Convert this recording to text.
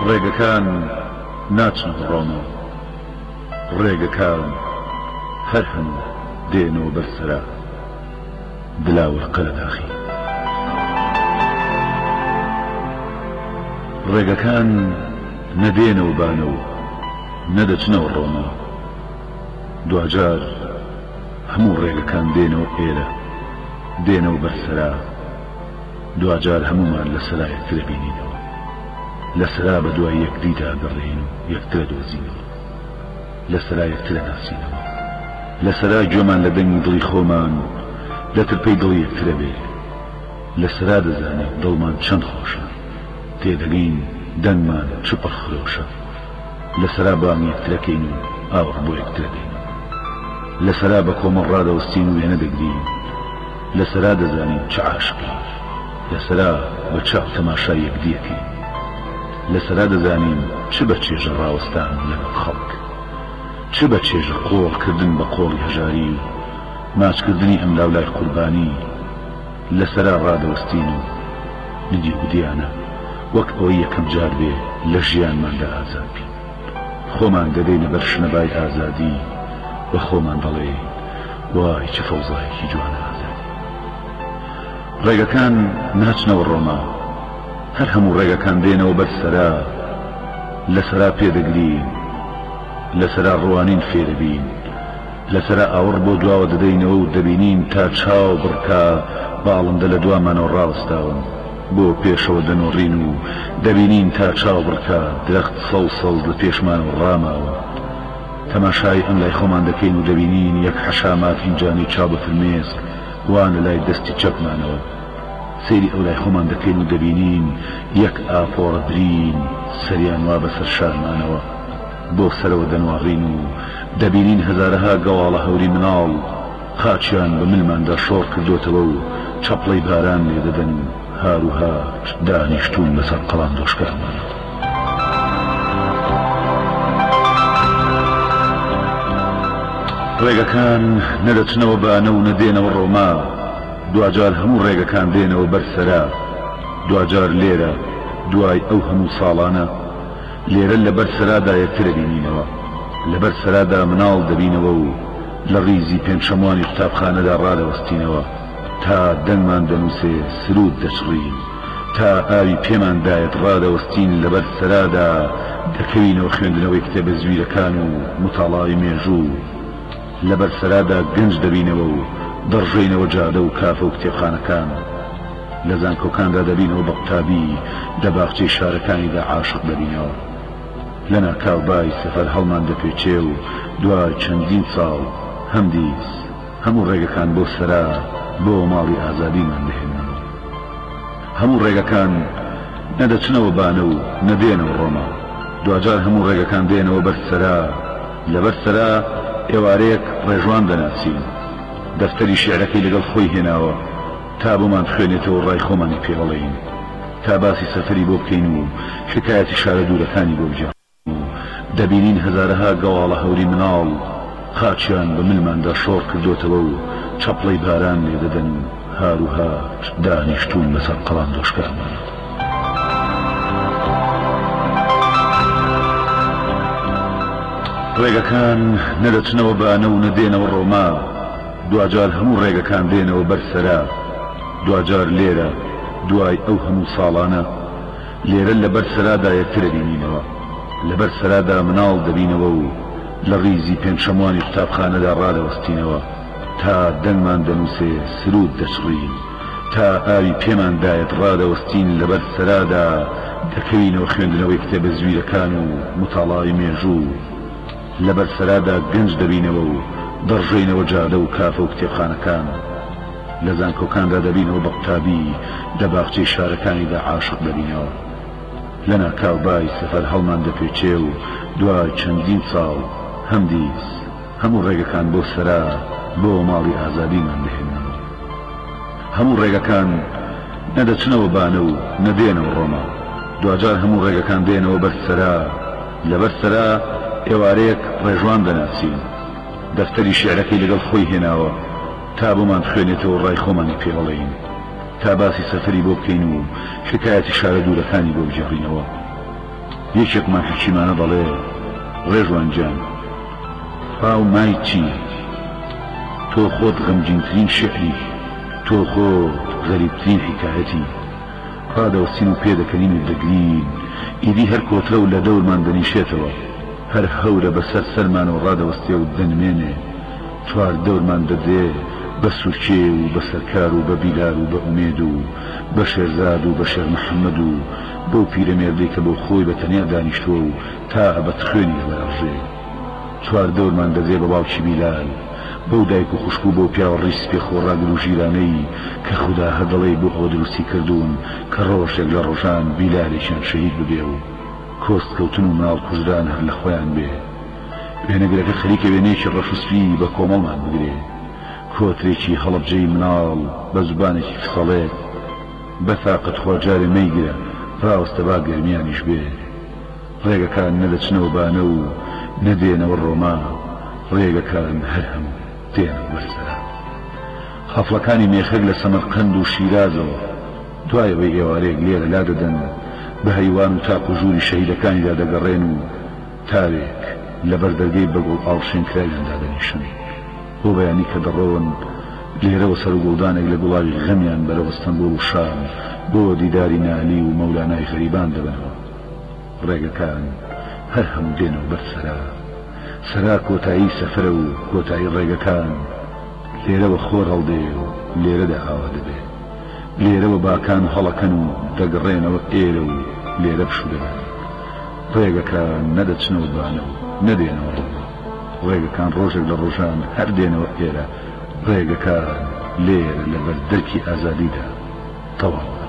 ڕێگەکان ناچنەوە ڕۆما، ڕێگەکان هەر هەموو دێنەوە بەر سەرا. دلاوەر قەرەداخی. ڕێگەکان نە دێنەوە بانە و نە دەچنەوە ڕۆما. دواجار هەموو ڕێگەکان دێنەوە ئێرە، دێنەوە بەر سەرا. دواجار هەموومان لە سەرا یەکتر ئەبینینەوە. لە سەرا بە دوای یەکدیدا ئەگەڕێین و یەکتر ئەدۆزینەوە. لە سەرا یەکتر ئەناسینەوە. لە سەرا گوێمان لە دەنگی دڵی خۆمان، لە ترپەی دڵی یەکتر ئەبێ. لە سەرا دەزانین دڵمان چەند خۆشە. تێدەگەین دەنگمان چ پڕ خرۆشە. لە سەرا بانگ یەکتر ئەکەین و ئاوڕ بۆ یەکتر ئەدەینەوە. لە سەرا بە کۆمەڵ ڕادەوەستین و وێنە دەگرین. لە سەرا دەزانین چ عاشقین. لە سەرا بە چاو تەماشای یەکدی ئەکەین. لە سەرا دەزانین چ بە چێژە ڕاوەستان لەگەڵ خەڵک. چ بە چێژە قۆڵ کردن بە قۆڵی هەژاری و ماچ کردنی ئەملاولای قوربانی. لە سەرا ڕادەوەستین و ندیودیانە وەک ئەوەی یەکەم جار بێ لە ژیانماندا ئازاد بین. خۆمان دەدەینە بەر شنەبای ئازادی بە خۆمان دەڵێین وای چ فەوزایەکی جوانە ئازادی. ڕێگەکان ناچنەوە ڕۆما، هەر هەموو ڕێگەکان دێنەوە بەر سەرا، لە سەرا پێدەگرین، لە سەرا ڕوانین فێرەبین، لە سەرا ئاوڕ بۆ دواوە دەدەینەوە و دەبینین تا چاو بڕکا باڵندە لە دوامانەوە ڕاوەستاون. بۆ پێشەوە دەنۆڕین و دەبینین تا چاو بڕکا درەخت سەوز سەوز لە پێشمانەوە ڕاماون. تەماشای ئەم لای خۆمان دەکەین و دەبینین یەک حەشامات هینجانەی چاو بە فرمێسک وان لە لای دەستی چەپمانەوە. سەیری ئەو لای خۆمان دەکەین و دەبینین یەک ئاپۆڕە برین سەریان وا بەسەر شارمانەوە. بۆ سەرەوە دەنواڕین و دەبینین هەزارەها گەواڵە هەوری مناڵ خاچیان بە ملماندا شۆڕ کردۆتەوە و چەپڵەی باران لێ دەدەن و هار و هاچ دانیشتوون لەسەر قەڵاندۆشکانمانەوە. ڕێگەکان نە دەچنەوە بانە و نە دێنەوە ڕۆما، دواجار هەموو ڕێگەکان دێنەوە بەر سەرا، دواجار لێرە، دوای ئەو هەموو ساڵانە، لێرە لەبەر سەرادا یەکتر ئەبینینەوە، لەبەر سەرادا مناڵ دەبینەوە و لە ڕیزی پێنجشەموانی قوتابخانەدا ڕادەوەستینەوە، تا دەنگمان دەنووسێ سروود دەچڕین، تا ئاوی پێمان دایەت ڕادەوەستین لەبەر سەرادا دەکەوینەوە خوێندنەوەی کتێبە زویرەکان و موتاڵای مێژوو، لەبەر سەرادا گەنج دەبینەوە و دەڕژێینەوە جادە و کافە و کتێبخانەکان. لە زانکۆکاندا دەبینەوە بە قوتابی، لە باخچەی شارەکانیدا عاشق دەبینەوە. لەناکاو بای سەفەر هەڵمان دەپێچێ و دوای چەندین ساڵ هەمدیس هەموو ڕێگەکان بۆ سەرا، بۆ ماڵی ئازادیمان دەهێننەوە. هەموو ڕێگەکان نە دەچنەوە بانە و نە دێنەوە ڕۆما. دواجار هەموو ڕێگەکان دێنەوە بەر سەرا. لەبەر سەرا ئێوارەیەک ڕێژوان دەناسین. دەفتەری شیعرەکەی لەگەڵ خۆی هێناوە. تا بۆمان بخوێنێتەوە و ڕای خۆمانی پێ بڵێین، تا باسی سەفەری بۆ بکەین و حیکایەتی شارە دوورەکانی بۆ بگێڕین و دەبینین هەزارەها گەواڵە هەوری مناڵ خاچیان بە ملماندا شۆڕ کردۆتەوە و چەپڵەی باران لێ دەدەن و هار و هاچ دانیشتوون لەسەر قەڵاندۆشکانمانەوە. ڕێگەکان نە دەچنەوە بانە و نە دێنەوە ڕۆما. دواجار هەموو ڕێگەکان دێنەوە بەر سەرا، دواجار لێرە، دوای ئەو هەموو ساڵانە، لێرە لە بەر سەرادا یەکتر ئەبینینەوە، لە بەر سەرادا مناڵ دەبینەوە و لە ڕیزی پێنجشەموانی قوتابخانەدا ڕادەوەستینەوە، تا دەنگمان دەنووسێ سروود دەچڕین، تا ئاوی پێمان دایەت ڕادەوەستین لە بەر سەرادا دەکەوینەوە خوێندنەوەی کتێبە زویرەکان و موتاڵای مێژوو. لەبەر سەرادا گەنج دەبینەوە و دەڕژێینەوە جادە و کافە و کتێبخانەکان. لە زانکۆکاندا دەبینەوە بە قوتابی، لە باخچەی شارەکانیدا عاشق دەبینەوە. لەناکاو بای سەفەر هەڵمان دەپێچێ و دوای چەندین ساڵ هەمدیس هەموو ڕێگەکان بۆ سەرا، بۆ ماڵی ئازادیمان دەهێننەوە. هەموو ڕێگەکان نە دەچنەوە بانە و نە دێنەوە ڕۆما. دواجار هەموو ڕێگەکان دێنەوە بەر سەرا. لەبەر سەرا ئێوارەیەک ڕێژوان دەناسین. دەفتەری شیعرەکەی لەگەڵ خۆی هێناوە تا بۆمان بخوێنێتەوە و ڕای خۆمانی پێ بڵێین. تا باسی سەفەری بۆ بکەین و حیکایەتی شارە دوورەکانی بۆ بگێڕینەوە. یەکێکمان حەکیمانە دەڵێ، ڕێژوان گیان، فاو مای چی؟ تۆ خۆت غەمگینترین شیعری، تۆ خۆت غەریبترین حیکایەتی. ڕادەوەستین و پێدەکەنین و دەگرین، ئیدی هەر کۆترە و لە دەورمان دەنیشێتەوە. هەر هەورە بە سەر سەرمانەوە ڕادەوەستێ و دەنمێنێ. چواردەورمان دەدرێ بە سورکێ و بە سەرکار و بە بیلال و بە ئومێد و بە شێرزاد و بە شێخ محەمەد و بەو پیرەمێردەی کە بۆ خۆی بە تەنیا دانیشتووە و تا ئەبەد خوێنی لەبەر ئەڕژێ. چواردەورمان دەدرێ بە باوکی بیلال، بەو دایک و خوشک و بەو پیاوە ڕیش سپێ خۆڕاگر و ژیرانەی کە خودا هەر دەڵێی بۆ ئەوە دروستی کردوون کە ڕۆژێک لە ڕۆژان بیلالێکیان شەهید ببێ و کۆست کەوتن و مناڵ کوژران هەر لە خۆیان بێ. وێنەگرەکە خەریکە وێنەیەکی ڕەش و سپی بە کۆمەڵمان بگرێ. کۆترێکی هەڵەبجەی مناڵ بە زوبانێکی فسەڵێت، بە تاقە تخوا جارێ مەیگرە، ڕاوەستە با گەرمیانیش بێ. ڕێگەکان نە دەچنەوە بانە و نە دێنەوە ڕۆما، ڕێگەکان هەر هەموو دێنەوە بەر سەرا. خەفڵەکانی مێخەک لە سەمەرقەند و شیرازەوە، دوای ئەوەی ئێوارەیەک لێرە لادەدەن، بە هەیوان و تاق و ژووری شەهیدەکانیدا دەگەڕێن و تاوێک لە بەر دەرگەی بە گوڵ ئاڵشێن کراویان دادەنیشن. بۆ بەیانی کە دەڕۆن، لێرەوە سەروگوڵدانێک لە گوڵاوی غەمیان بەرەو ئەستەنبوڵ و شام بۆ دیداری نالی و مەولانای غەریبان دەبەنەوە. ڕێگەکان هەر هەموو دێنەوە بەر سەرا. سەرا کۆتایی سەفەرە و کۆتایی ڕێگەکان. لێرەوە خۆر هەڵدێ و لێرەدا ئاوا دەبێ. لێرەوە باکان هەڵەکەن و دەگڕێنەوە ئێرە و لێرە پشوو دەدەن. ڕێگەکان نە دەچنەوە بانە و نە دێنەوە ڕۆما. ڕێگەکان ڕۆژێک لە ڕۆژان هەر دێنەوە ئێرە. ڕێگەکان لێرە لە بەر دەرکی ئازادیدا تەواو ئەبن.